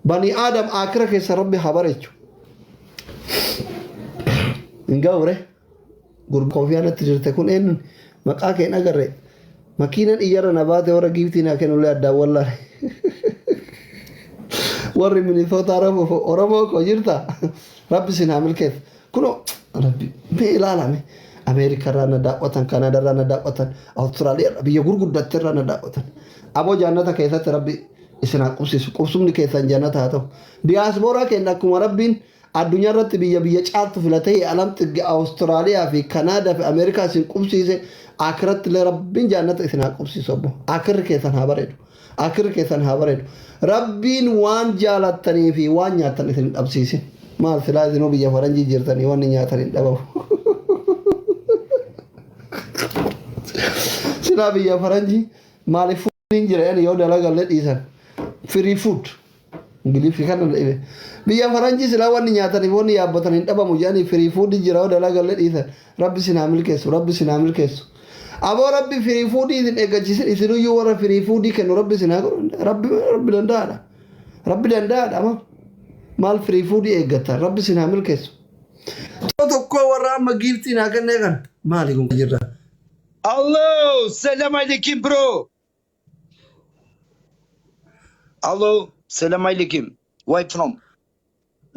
Bani Aadam aakira keessa Rabbi haa bareechu. Hin ga'ure. Gurba koofiyaan natti dirte kun eenyuun maqaa kee hin agarre. Makiinan iyyarra na baate warra giiftii naa kennullee addaan wallaale. Warri Minisootaa Oromoo koo jirta. Rabbi sin haa milkeessu. Kunoo Rabbi mee ilaala mee. Ameerikarraa na daawwatan, Kanaadaarraa na daawwatan, Awustiraaliyaarraa biyya gurguddatterraa na daawwatan. Aboo jaannata keessatti Rabbi isin haa qubsiisu. Qubsumni keessan jannata haa ta'u. Diyaasbooraa keenya akkuma Rabbiin addunyaa irratti biyya biyya caaltu filatee alam xigge Awustiraaliyaa fi Kanaadaa fi Ameerikaa isin qubsiise akiratti illee Rabbiin jannata isin haa qubsiisu obbo. Akirri keessan haa bareedu. Akirri keessan haa bareedu. Rabbiin waan jaalattanii fi waan nyaattan isin hin dhabsiisin. Maal silaa isinuu biyya faranjii jirtanii wanni nyaatan hin dhabamu. Silaa biyya faranjii maaliif fuudiin jira jedhanii yoo dalagallee dhiisan. Free food. Ingiliffi kana dhibe. Biyya faranjii silaa wanni nyaataniif wanni yaabbatan hin dhabamu jedhanii free food jira yoo dalagallee dhiisan. Rabbi sin haa milkeessu. Rabbi sin haa milkeessu. Aboo Rabbi free food isin eeggachiisin isinuyyuu warra free food kennu Rabbi sin haa godhu. Rabbi Rabbi danda'aadha. Rabbi danda'aadha ama. Maal free food eeggattan Rabbi sin haa milkeessu. Tokko tokko warra amma giiftii naa kennee kana maali kun jirra. Allo, selam aleyküm bro. Allo, selam aleyküm. Where from?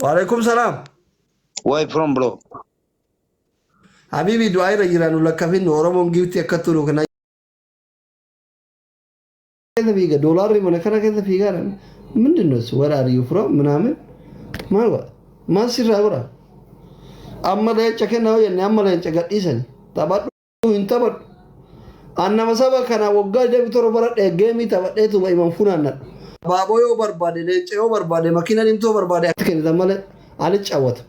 Waalaikum salaam. Where from bro? Habibi du'aa irra jira nu lakkafin Oromoon giiftii akka turu kana keessa fiiga doolaarri mana kana keessa fiigaa ምንድን ነው እሱ where are you from ምናምን maal godha maal sirraa godha amma leenca kennaa yoo jenne amma leenca gadhiisani taphadhu hin taphadhu. An nama saba kana waggaa 27 baradhe geemii taphadheetuma iman funaannadhu. Abaaboo yoo barbaade, leenca yoo barbaade, makiina diimtuu yoo barbaade atti kennitan malee ani caawwata.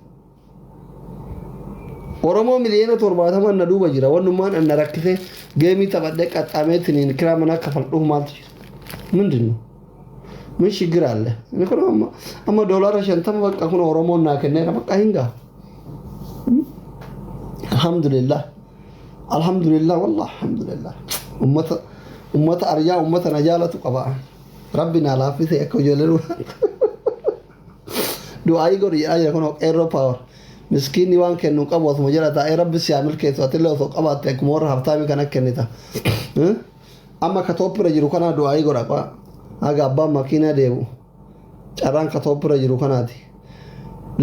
Oromoo miliyoona 70 na duuba jira. Wannummaan an na rakkisee geemii taphadhee qaxxaameetiin kiraa manaa kafaldhuuf maaltu jira? ምንድን ነው? ምን ችግር አለ? እኔ እኮ ነው amma amma doolaara 50 bakka kun Oromoon naa kenneera bakka hin gaha. Alhamdulillah. Alhamdulillah wallah alhamdulillah. Ummata ummata arjaa ummata na jaalatu qaba. Rabbi naa laaffise akka ijoollee du'aayii godhi jedhaa jira kun qeerroo power. Miskiinni waan kennu hin qabu asuma jala taa'ee rabbi si haa milkeessu atillee osoo qabaatte akkuma warra haftaamii kana kennita. Amma ka tooppirra jiru kanaa du'aayii godha qaa. Haga abbaan makiinaa deebi'u. Carraan ka tooppirra jiru kanaati.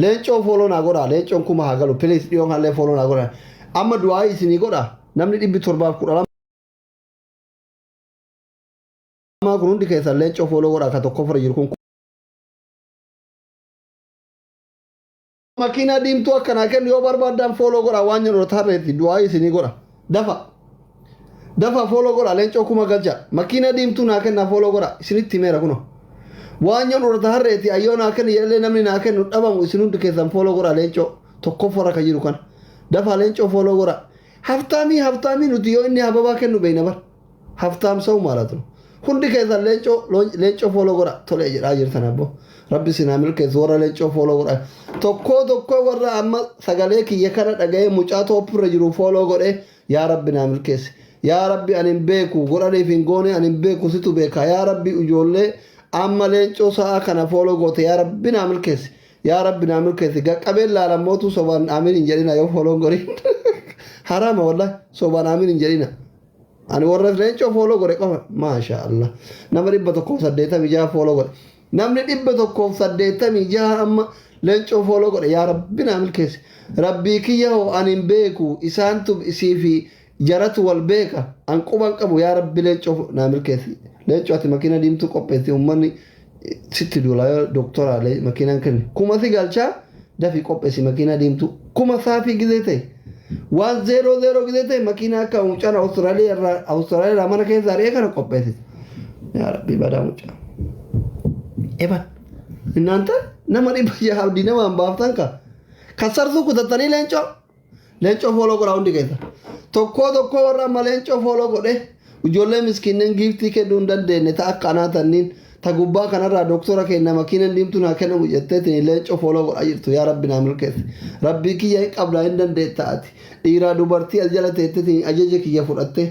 Leencoo follow naa godhaa. Leencoon kuma haa galu. Please dhiyoon kanallee follow naa godhaa. Amma du'aayii isinii godha. Namni 712 kun hundi keessan leencoo follow godhaa ka tokkoffarra jiru kun. Makiinaa diimtuu akkanaa kennu yoo barbaadan follow godhaa waan jedhu tarreetti du'aayii isinii godha. Dafa. Dafa follow godhaa leencoo kuma galcha. Makiinaa diimtuu naa kennaa follow godhaa isinitti himeera kuno. Waan jedhu tarreetti ayyoo naa kennu jedhallee namni naa kennu dhabamu isin hundi keessan follow godhaa leencoo tokkoffarra kan jiru kana. Dafa leencoo follow godhaa. Haftaamii haftaamii nuti yoo inni hababaa kennu beeyna bar. Haftaam ሰው ማለት ነው. Hundi keessan leencoo leencoo follow godha tole jedhaa jirtan abbo. Rabbi sinaa milkeessu warra leencoo follow godha. Tokkoo tokkoo warra amma sagalee kiyya kana dhaga'ee mucaa tooppirra jiru follow godhe yaa Rabbi naa milkeessi. Yaa Rabbi ani hin beeku godhaniif hin goone ani hin beeku situ beeka. Yaa Rabbi ijoollee amma leencoo sa'aa kana follow goote yaa Rabbi naa milkeessi. Yaa Rabbi naa milkeessi. Gaqqabeen laalan mootuu sobaan aamin hin jedhina yoo follow godhin. Haraama wallahi sobaan aamin hin jedhina. Ani warra leencoo follow godhe qofa maasha Allah. Nama 186 follow godhe. Namni 186 amma leencoo follow godhe yaa Rabbi naa milkeessi. Rabbii kiyya hoo ani hin beeku isaantu isii fi jaratu wal beeka an quban qabu yaa Rabbi leencoo naa milkeessi. Leencoo ati makiina diimtuu qopheessi uummanni sitti duula yoo doktora makiinaan kenne. Kuma si galchaa dafii qopheessi makiinaa diimtuu. Kuma saafii gizee ta'e. 100 gizee ta'e makiinaa akka mucaan Awustiraaliyaa irraa mana keessa ari'ee kana qopheessite. Yaa Rabbi badaa mucaa. Eban. እናንተ nama 600 namaan baaftan ka. Kasarsuu kutattanii leencoo. Leencoo follow godhaa hundi keessa. Tokkoo tokkoo warra amma leencoo follow godhe ijoollee miskiinneen giiftii kennuu hin dandeenye ta akka anaa tanniin ta gubbaa kanarraa doktora kenna makiinan diimtuu naa kennamu jetteetiin leencoo follow godhaa jirtu yaa Rabbi naa milkeessi. Rabbii kiyya hin qabdaa hin dandeetta ati. Dhiiraa dubartii as jala teetteetiin ajaja kiyya fudhatte.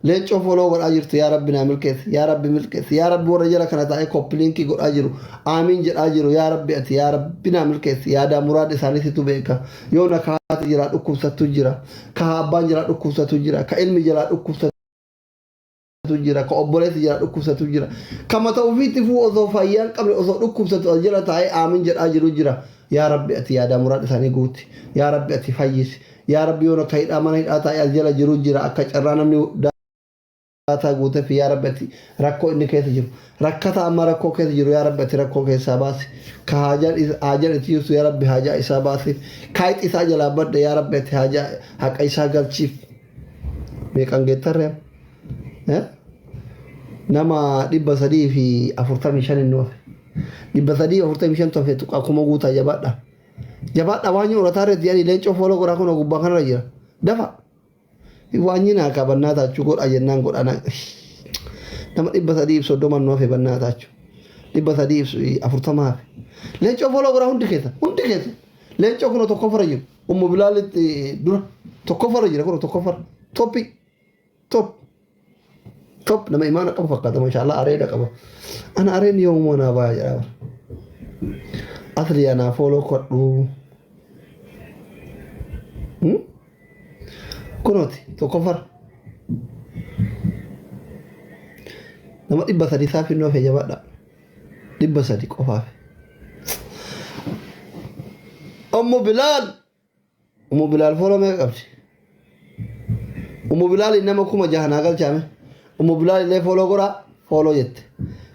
Leencoo follow godhaa jirtu, yaa Rabbi naa milkeessi, yaa Rabbi milkeessi, yaa Rabbi. Warra jala kana taa'ee copy link godhaa jiru, aamiin jedhaa jiru, yaa Rabbi ati, yaa Rabbi naa milkeessi. Yaadaa muraada isaanii situ beeka. Yoo na kahaati jira dhukkubsattu jira, ka abbaan jira dhukkubsatu jira, ka ilmi jira dhukkubsatu jira, ka obboleessi jira dhukkubsatu jira, ka mata ofiitti fuu osoo fayyaan qabne osoo dhukkubsatu as jala taa'ee aamiin jedhaa jiru jira. Yaa Rabbi ati yaadaa muraada isaanii guuti, yaa Rabbi ati fayyisi, yaa Rabbi. Yoo na ka hidhaa mana hidhaa taa'ee as jala jiru jira, akka carraa namni daataa guuteef, yaa Rabbi ati rakkoo inni keessa jiru, rakkata amma rakkoo keessa jiru, yaa Rabbi ati rakkoo keessaa baasi. Ka haajaan itti jirtu, yaa Rabbi haajaa isaa baasi. Kaayixi isaa jalaa badde, yaa Rabbi ati haajaa haqa isaa galchiif. Meeqan geettarree? Nama 345 inni hafe, 345 hafe. Tuqaa kuma guutaa. Jabaadha, jabaadha. Waan urataa irratti yaani leencoo follow godhaa. Kun gubbaa kanarra jira. Dafa waan nyinaa ka bannaa taachuu godha jennaan godha. Nama 330 nu hafe. Bannaa taachuu 340 hafe. Leencoo follow godhaa, hundi keessa, hundi keessa. Leencoo kun tokkoffarra jiru. Ummu Bilaalitti dura tokkoffarra jira. Kun tokkoffara, top top top. Nama imaana qabu fakkaata, maashaallah. Areeda qaba. Ana areen yoomuma naa baya jedha bara. Asli anaa follow godhu. Kunooti tokkoffara. Nama 300 saafinnoo hafe. Jabaadha, 300 qofaaf. Ummu Bilaal, Ummu Bilaal follow meeqa qabdi? Ummu Bilaal nama 6000 naa galchaame. Ummu Bilaal illee follow godhaa. Follow jette.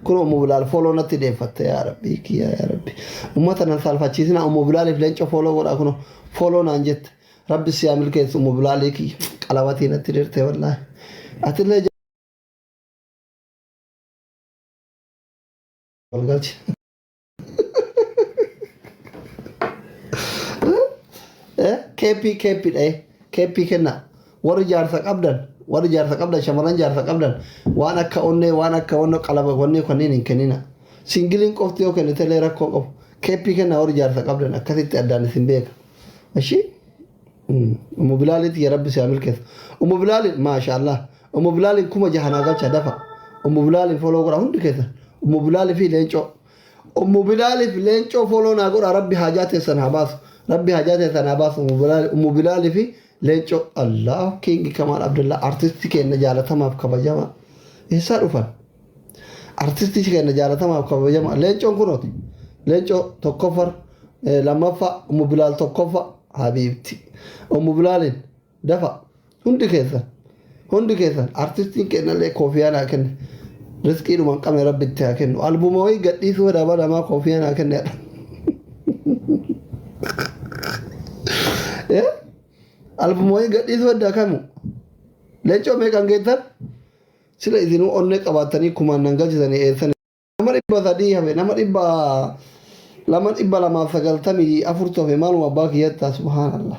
Kun Ummu Bilaal follow natti deeffatte. Yaa Rabbi kiyya, yaa Rabbi, ummata nan saalfachiisina. Ummu Bilaaliif leenca follow godhaa. Kun follow naan jette. Rabbi siyaa milkeessu. Ummu Bilaalii kiyya qalabatii natti dirte. Wallaahi atillee wal galchi. Keeppii keeppii dha'ee keeppii kennaa. Warri jaarsa qabdan, warri jaarsa qabdan, shamarran jaarsa qabdan, waan akka onnee, waan akka wanno qalaba wanni kanneen hin kennina. Singleiin qofti yoo kennitellee rakkoo qabu. Keeppii kennaa warri jaarsa qabdan, akkasitti addaan isin beeka. Ishii Ummu Bilaalitti ya Rabbi si haa milkeessu. Ummu Bilaaliin, maashaallah. Ummu Bilaaliin 6000 naa galcha, dafa. Ummu Bilaaliin follow godha hundi keessan. Ummu Bilaalii fi Leencoo. Ummu Bilaalii fi Leencoo follow naa godha. Rabbi haajaa teessan haa baasu. Rabbi haajaa teessan haa baasu. Ummu Bilaali, Ummu Bilaalii fi Leencoo. Allah King Kamaal Abdullah, artistii keenya jaalatamaaf kabajamaa. Eessaa dhufan? Artistii keenya jaalatamaaf kabajamaa. Leencoon kunooti. Leencoo tokkoffar, lammaffaa Ummu Bilaal, tokkoffa Habiibti. Ummu Bilaaliin dafa hundi keessan, hundi keessan. Artistiin keenyallee koofiyaa naa kenne. Riskiidhuma hin qabne Rabbi itti haa kennu. Albuma wayii gadhiisuu fedha badamaa, koofiyaa naa kenne. Albuma wayii gadhiisuu fedha kamu. Leencoo meeqan geettan? Sila isinuu onnee qabaattanii kumaan nan galchisanii eessan? Nama 300 hafe, nama 200, 294 hafe. Maaluma abbaa kiyyattaa, subhaanallah.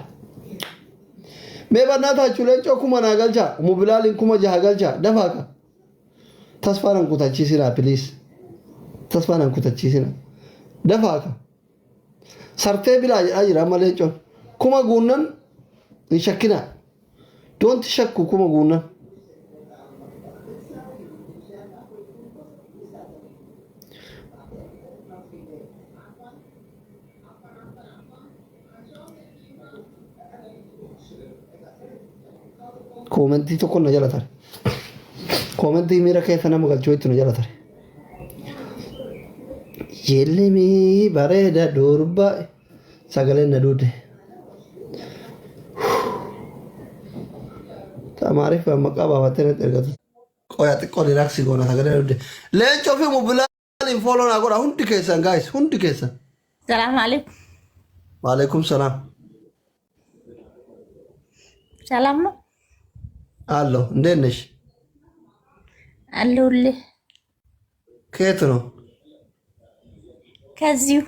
Mee bannaa taachuu leencoo kuma naa galchaa. Umu Bilaaliin 6000 galchaa, dafaa ka. Tasfaa nan kutachiisinaa, please. Tasfaa nan kutachiisinaa. Dafaa ka. Sartee bilaa jedhaa jira amma leencoon. Kuma guunnan hin shakkinaa. Don't shakku kuma guunnan. Commentii tokko na jala tare. Commentii miira keessa nama galchuu itti na jala tare. Jillimii bareeda durba sagaleen na duude. Amaariff maqaa baafattee natti ergatu. Qoyaa xiqqoo relax goona, sagalee na duude. Leencoo fi Mubilaaliin follow naa godha hundi keessan, guys, hundi keessan. Salaam alaikum. Waalaikum salaam. ሰላም ነው። አለሁ፣ እንዴት ነሽ? አለሁልህ። ከየት ነው? ከዚሁ።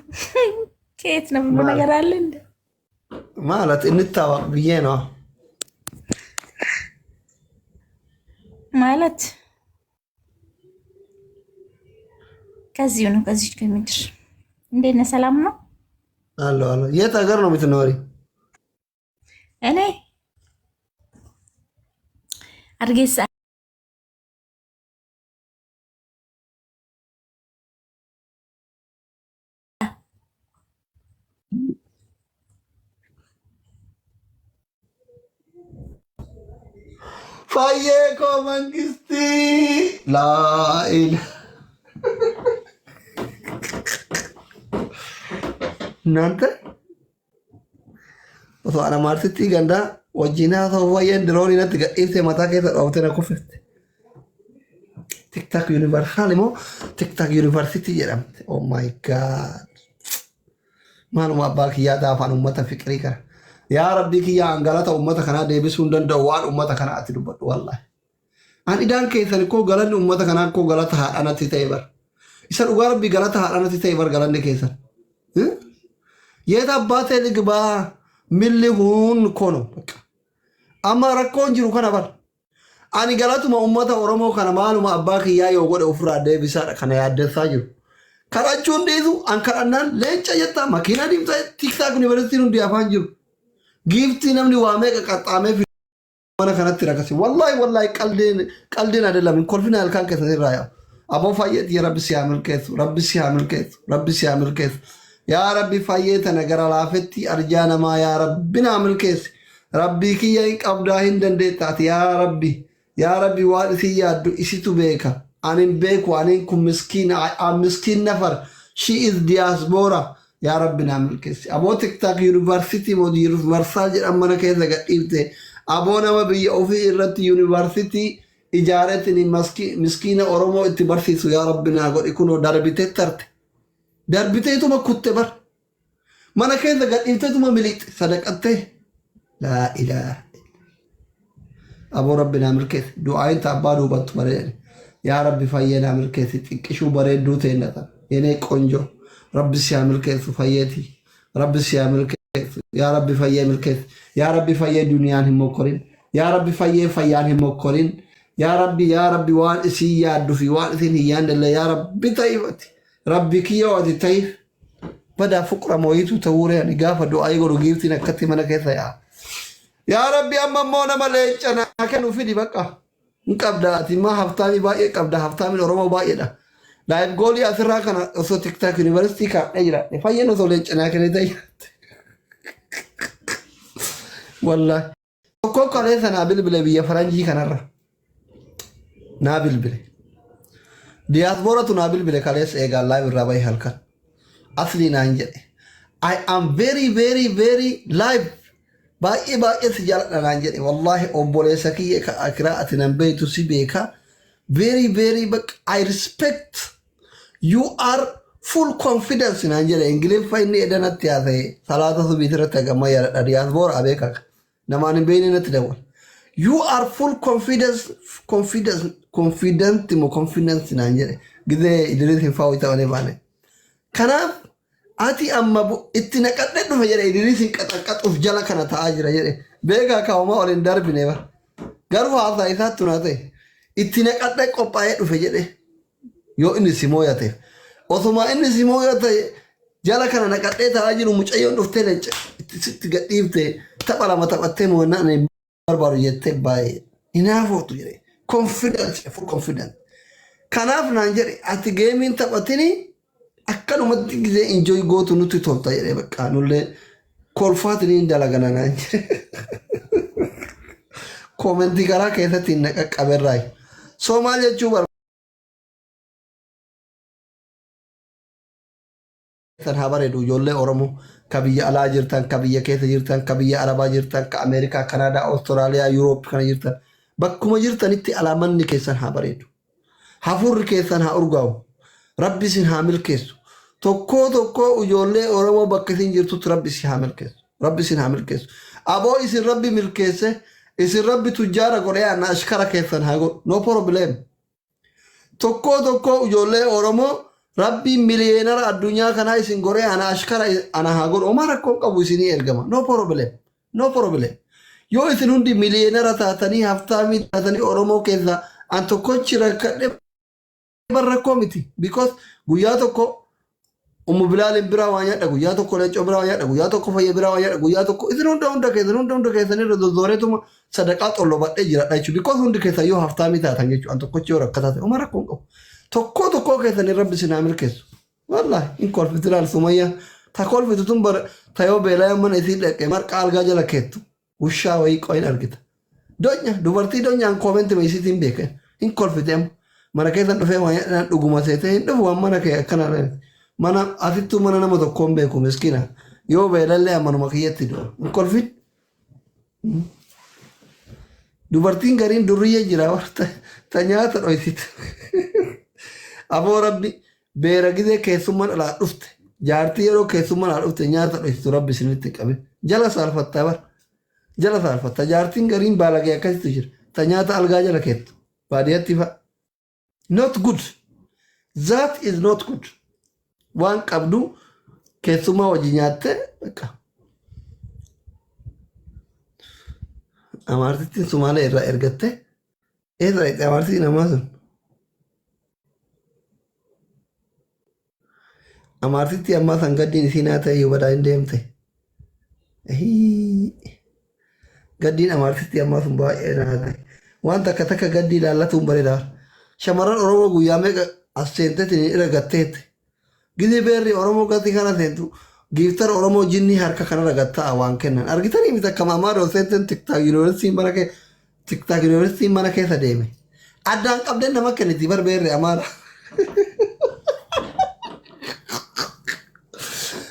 ከየት ነው ብሎ ነገር አለ እንደ? ማለት እንታወቅ ብዬ ነው። ማለት ከዚሁ ነው፣ ከዚች ከምድር። እንዴት ነህ? ሰላም ነው? አለሁ አለሁ። የት ሀገር ነው የምትኖሪ? እኔ አርጌሳ። Fayyee koo mangistii laa ilaa እናንተ osoo ana maarsitti gandaa wajjin haasa'u fayyeen diroonii natti gadhiifte mataa keessa dhoofte na kuffifte. TikTok Universal immoo TikTok University jedhamte. Oh my God. Maaluma abbaa kiyyaa ta'a afaan uummata fiqirii kana. Yaa Rabbii kiyyaa, an galata uummata kanaa deebisuu hin danda'u, waan uummata kanaa ati dubbadhu wallahi. An idaan keessan koo galanni uummata kanaa koo galata haadhanatti ta'e bar. Isa dhugaa Rabbii galata haadhanatti ta'e bar galanni keessan. የት አባቴ ልግባ ምን ልሁን እኮ ነው በቃ። Amma rakkoon jiru kana bar. Ani galatuma uummata Oromoo kana maaluma abbaa kiyyaa yoo godhe ofirraa deebisaadha kana yaaddessaa jiru. Kadhachuun dhiisu, an kadhannaan leenca jettaa, makiinaa diimtaa, TikTok yuunivarsiitiin hundi afaan jiru. Giiftii namni waa meeqa qaxxaamee mana kanatti rakasi. Wallahi wallahi, qaldiin qaldiin አይደለም, kolfina halkan keessan irraa yaa'u. Aboo fayyeeti, Rabbi si haa milkeessu, Rabbi si haa milkeessu, Rabbi si haa milkeessu. Yaa Rabbi, fayyee tana gara laafetti arjaa namaa yaa Rabbi naa milkeessi. Rabbii kiyya hin qabdaa, hin dandeettaati yaa Rabbi. Yaa Rabbi, waan isin yaaddu isitu beeka. Ani hin beeku, ani kun miskiin, miskiin nafar. She is diaspora. Yaa Rabbi naa milkeessi. Aboo TikTok University moo Universal jedhan mana keessa gadhiifte. Aboo nama biyya ofii irratti university ijaareetiin miskiina Oromoo itti barsiisu yaa Rabbi naa godhi. Kunoo darbitee tarte. Darbiteetuma kutte bar. Mana keessa gadhiifteetuma miliqxe sadaqattee. Laa ilaaha. Aboo Rabbi naa milkeessi. Du'aayin ta abbaa duubattu bareedani. Yaa Rabbi, fayyee naa milkeessi. Xiqqishuu bareedduu ta'e tan. የኔ ቆንጆ, Rabbi si haa milkeessu fayyeeti. Rabbi si haa milkeessu. Yaa Rabbi, fayyee milkeessi. Yaa Rabbi, fayyee duniyaan hin mokkorin. Yaa Rabbi, fayyee fayyaan hin mokkorin. Yaa Rabbi, yaa Rabbi, waan isin yaaddu fi waan isin hin yaadnellee yaa Rabbi ta'ifati. Rabbi kiyya ati ta'if. Badaa fuqra mooyitu ta'uuree ani gaafa du'aa godhu giiftiin akkatti mana keessa yaa'a. Yaa Rabbi, amma immoo nama leenca naa kennu fidi bakka. Hin qabda, ati immoo haftaamii baay'ee qabda, haftaamiin Oromoo baay'eedha. Life goalii asirraa kana osoo TikTok University kaadhee jiraadhe, fayyeen osoo leenca naa kennite jiraatte. Wallahi. Tokko kaleessa naa bilbile, biyya faranjii kanarra. Naa bilbile. Diyaaspooratu naa bilbile kaleessa eegaan live irraa bahe halkan. Aslii naan jedhe. "I am very very very live, baay'ee baay'ee si jaaladha" naan jedhe. Wallahi obboleessa kiyya ka akiraa ati nan beektu si beeka. Very very bak I respect you, are full confidence naan jedhe. Ingiliffa inni edanatti haasa'e salaata subiit irratti hagamma yaadadha. Diyaaspoora abeeka namaan hin beekne natti dawwal. "You are full confidence, confidence, confident mo confidence" naan jedhe gizee Idris hin fa'aa ta'anii baane. Kanaaf ati amma itti naqadhee dhufe jedhe. Idris hin qaxaqqaxuuf jala kana ta'aa jira jedhe. Beekaa kaa'umaa ol hin darbine bara. Garuu haasaa isaatti naa ta'e itti naqadhee qophaa'ee dhufe jedhe. Yoo inni si mooyateef. Osuma inni si mooyate jala kana naqadhee ta'aa jiru, mucayyoon dhuftee leenca itti sitti gadhiifte, tapha lama taphattee mo'annaan hin barbaadu jettee baay'ee hinaafuutu jedhe. Confidence, full confidence. Kanaaf naan jedhe, ati gameiin taphatini akkanumatti gizee enjoy gootu nutti tolta jedhe. Bakka nullee kolfaatiin hin dalagana naan jedhe. Commentii karaa keessatti hin naqaqqaberraayi. So maal jechuu barbaaddan? Haa bareedu ijoollee Oromoo ka biyya alaa jirtan, ka biyya keessa jirtan, ka biyya Arabaa jirtan, ka Ameerikaa, Kanaadaa, Awustiraaliyaa, Yuuroop kana jirtan. Bakkuma jirtanitti alaamanni keessan haa bareedu. Hafuurri keessan haa urgaa'u. Rabbi isin haa milkeessu. Tokkoo tokkoo ijoollee Oromoo bakka isin jirtutti Rabbi isin haa milkeessu. Rabbi isin haa milkeessu. Aboo isin Rabbi milkeesse, isin Rabbi tujjaara godhee ana ashkara keessan haa godhu. No problem. Tokkoo tokkoo ijoollee Oromoo Rabbi millionaire addunyaa kanaa isin godhee ana ashkara ana haa godhu. Homaa rakkoon qabu, isinii ergama. No problem. No problem. Yoo isin hundi millionaire taatanii, haftaamii taatanii, Oromoo keessa an tokkochi rakkadhe bar rakkoo miti. Because guyyaa tokko Ummu Bilaalin biraa waa nyaadha, guyyaa tokko Leencoo biraa waa nyaadha, guyyaa tokko Fayya biraa waa nyaadha, guyyaa tokko isin hunda hunda keessan hunda hunda keessan irra zozzooreetuma sadaqaa xollobadhee jiraadha jechuudha. Because hundi keessan yoo haftaamii taatan jechuudha. An tokkochi yoo rakkataa ta'e homaa rakkoo hin qabu. Tokkoo tokkoo keessan rabbi isin haa milkeessu. Wallahi hin kolfiti laal Sumayyaa. Ta kolfitu tun bar ta yoo beelaa mana isii dhaqe marqa algaa jala keettu. Wushaa wayii qoyin argita. Donya dubartii donyaan koomenti isiitiin beeka. Hin kolfite amma. Mana keessan dhufee waan nyaadhaan dhuguma seetee hin dhufu waan mana kee akkana mana asittuu mana nama tokkoon beeku miskiina. Yoo beelallee ammanuma kiyyatti du'a. Hin kolfin. Dubartiin gariin durriyyee jira warra ta nyaata dhoysite. Aboo rabbi beera gizee keessummaan alaa dhufte jaartii yeroo keessummaan alaa dhufte nyaata dhoysitu rabbi isinitti qabe jala saalfattaa bar jala saalfatta jaartiin gariin baalagee akkasitu jira ta nyaata algaa jala keettu baadiyyatti fa'a. Not good. That is not good. Waan qabdu keessummaa wajji nyaatte bakka. Amaartittiin Sumaalee irraa ergatte eessa dhaqxe amaartittiin ammaa sun? Amaartittii ammaa san gaddiin isii naa ta'e yoo badaa hin deemte. Ehii. Gaddiin amaartittii ammaa sun baay'ee naa ta'e. Waan takka takka gaddii ilaallatuun bareeda. Shamarran Oromoo guyyaa meeqa as seenteetiin irra gatteette. Gizee beerri Oromoo gatii kana seentu giiftar Oromoo jinnii harka kanarra gatta'a waan kennan. Argitanii miti akka maamaa seenteen tiktaak yuunivarsiitiin mana kee tiktaak yuunivarsiitiin mana keessa deeme. Addaan qabdeen nama kenniti bar beerri Amaara.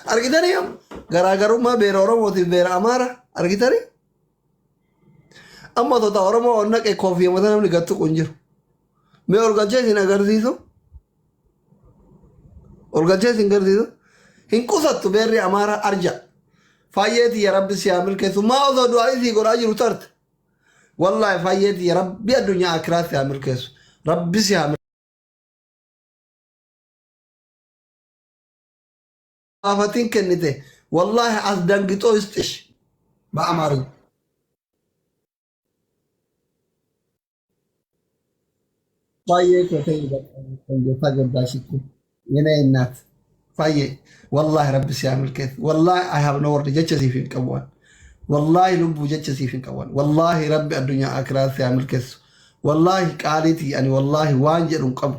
Argitanii garaagarummaa beera Oromootiif beera Amaara argitanii? Amma tota Oromoo ol naqe koofiyya mata namni gattu kun jiru. Mee ol galchee isin agarsiisu? Ol galchee isin agarsiisu? Hin qusattu beerri Amaara arja. Faayyee tiyya rabbi si haa milkeessu. Maa osoo du'aa isii godhaa jiru tarte. Wallaahi faayyee tiyya rabbi addunyaa akiraa si haa milkeessu. Rabbi si haa gaafatiin kennite. Wallaahi as dangixoo isxish. Ba'amaariin. Baay'ee koo ta'e ቆንጆ ተጎዳሽ እኮ የኔ እናት ፋዬ ወላሂ ረቢ si haa milkeessu wallahi I have no word jecha siif hin qabu wallahi lubbuu jecha siif hin qabu wallahi rabbi addunyaa akiraa si haa milkeessu wallahi qaaliitii ani wallahi waan jedhu hin qabu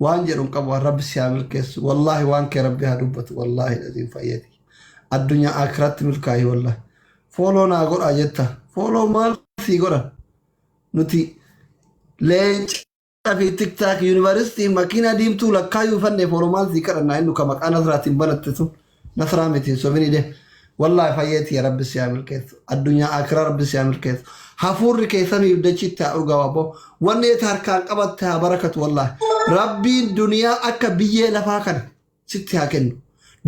waan jedhu hin qabu rabbi si haa milkeessu wallahi waan kee rabbi haa dubbatu wallahi dhaziin fayyadi addunyaa akiraatti milkaa'i wallahi fooloo naa godhaa jetta fooloo maal sii godhan nuti leenca fi tiktaak yuunivarsiitii makiinaa diimtuu lakkaayyuu fannee fooloo maal sii kadhannaa inni ka maqaa nasraatiin banatte sun nasraa miti hin sobini deem wallahi fayyeeti ya rabbi si haa milkeessu addunyaa akiraa rabbi si haa milkeessu hafuurri kee samiif dachitti haa urgaa'u abboo wanni ati harkaan qabatte haa barakatu wallahi rabbiin duniyaa akka biyyee lafaa kana sitti haa kennu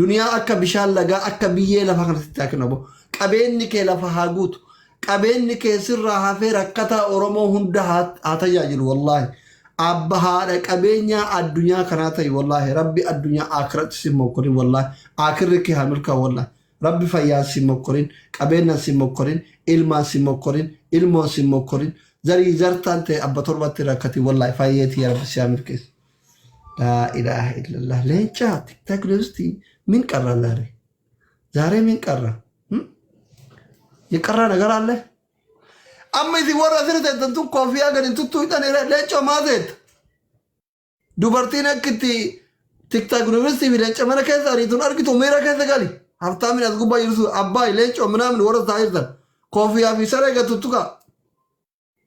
duniyaa akka bishaan lagaa akka biyyee lafaa kana sitti haa kennu abboo qabeenyi kee lafa haa guutu qabeenyi kee sirraa hafee rakkataa Oromoo hunda haa tajaajilu wallaahi abba haadha qabeenyaa addunyaa kanaa ta'i wallaahi rabbi addunyaa akiratti si mokkorin wallaahi akirri kee haa milkaa'u wallaahi rabbi fayyaan si mokkorin qabeenyaan si mokkorin ilmaan si mokkorin ilmoon si mokkorin zarii zartaan ta'e abba torbatti rakkati wallaahi fayyeetii rabbi si haa milkeessu. Laa ilaaha illallah leencaa tiktaak yuunivarsiitii min qarra ዛሬ ዛሬ ምን ቀረ? የቀረ ነገር አለ? Amma isin warra asirra teettan tun koofiyaa gadi tuttuuxan leencoo maa teetta? Dubartiin akka itti tiktaak yuunivarsiitii fi leenca mana keessa ariituun argitu miira keessa gali. Haftaamin as gubbaa jirtu abbaay leencoo minaamin warra taa'aa jirtan. Koofiyaa fi saree gad tuttuqa.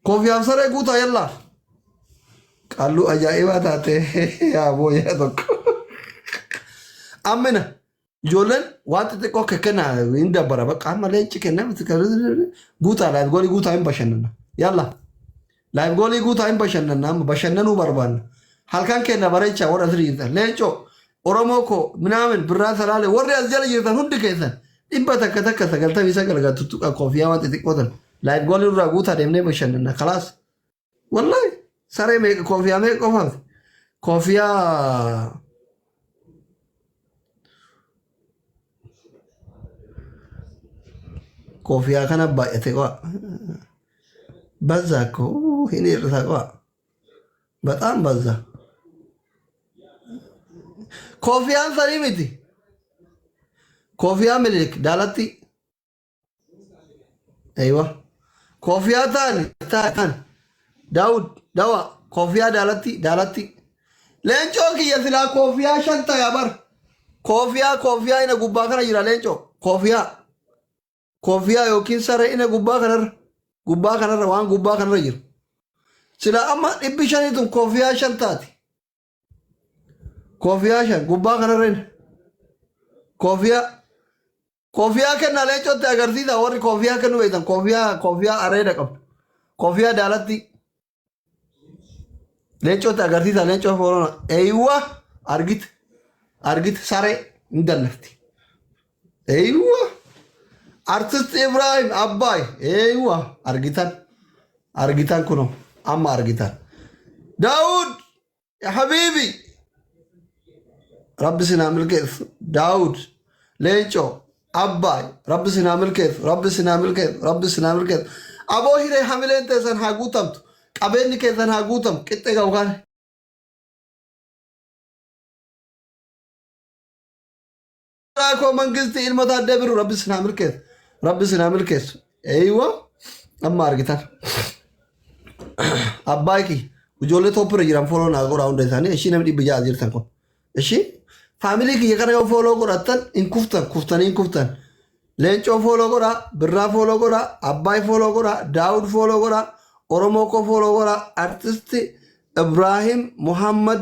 Koofiyaa fi saree guutaa yallaa. Qalluu ajaa'ibaa taate yaa booyyaa tokko. Ammina ijoolleen waan xixiqqoo kennaa hin dabbara bakka amma leenci kennaa guutaa live goolii guutaa hin bashannana. Yalla live goolii guutaa hin bashannana amma bashannanuu barbaanna. Halkan kenna bareechaa warra asirra jirtan leencoo Oromoo koo minaamin birraa salaalee warri as jala jirtan hundi keessan 101 99 gaa tuttuqa koofiyaa waan xixiqqoo tan live goolii irraa guutaa deemnee bashannana kalaas. Wallahi saree meeqa koofiyaa meeqa qofaaf koofiyaa koofiyaa kana baay'ate qo'a. በዛ እኮ hin hir'isa qo'a. በጣም በዛ. Koofiyaan sanii miti. Koofiyaa Minilik daalatti. Aywa. Koofiyaa taani taani. Daawud dawa koofiyaa daalatti daalatti. Leencoo kiyya silaa koofiyaa shan ta'e bar. Koofiyaa koofiyaa ina gubbaa kana jira leencoo. Koofiyaa. Koofiyaa yookiin saree ina gubbaa kanarra. Gubbaa kanarra waan gubbaa kanarra jiru. Sila amma 500 tun koofiyaa 5 taati. Koofiyaa 5 gubbaa kanarra ina. Koofiyaa. Koofiyaa kennaa leencootti agarsiisa warri koofiyaa kennu beektan koofiyaa koofiyaa areeda qabdu. Koofiyaa daalatti. Leencootti agarsiisa leencoo foorona. Eeywa argite argite saree hin dallafti. Eeywa artist Ibrahim Abbaay eeywa argitan argitan kunoo amma argitan. Daawud ya habiibi Rabbi sinaa milkeessu Daawud Leencoo Abbaay Rabbi sinaa milkeessu Rabbi sinaa milkeessu Rabbi sinaa milkeessu Aboo hiree hamileen teessan haa guutamtu qabeenyi keessan haa guutamu qixxee qabu kaan. Koo mangisti ilma taaddee biru Rabbi sinaa milkeessu Rabbi sinaa milkeessu eeywa amma argitan. Abbaay kiyya ijoollee tooppirra jiran follow naa godhaa hunda isaanii ishii namni 600 jirtan kun. Ishii family kiyya kana yoo follow godhattan hin kuftan kuftanii hin kuftan. Leencoo follow godhaa, Birraa follow godhaa, Abbaay follow godhaa, Daawud follow godhaa, Oromoo koo follow godhaa, Artisti Ibraahim Muhammad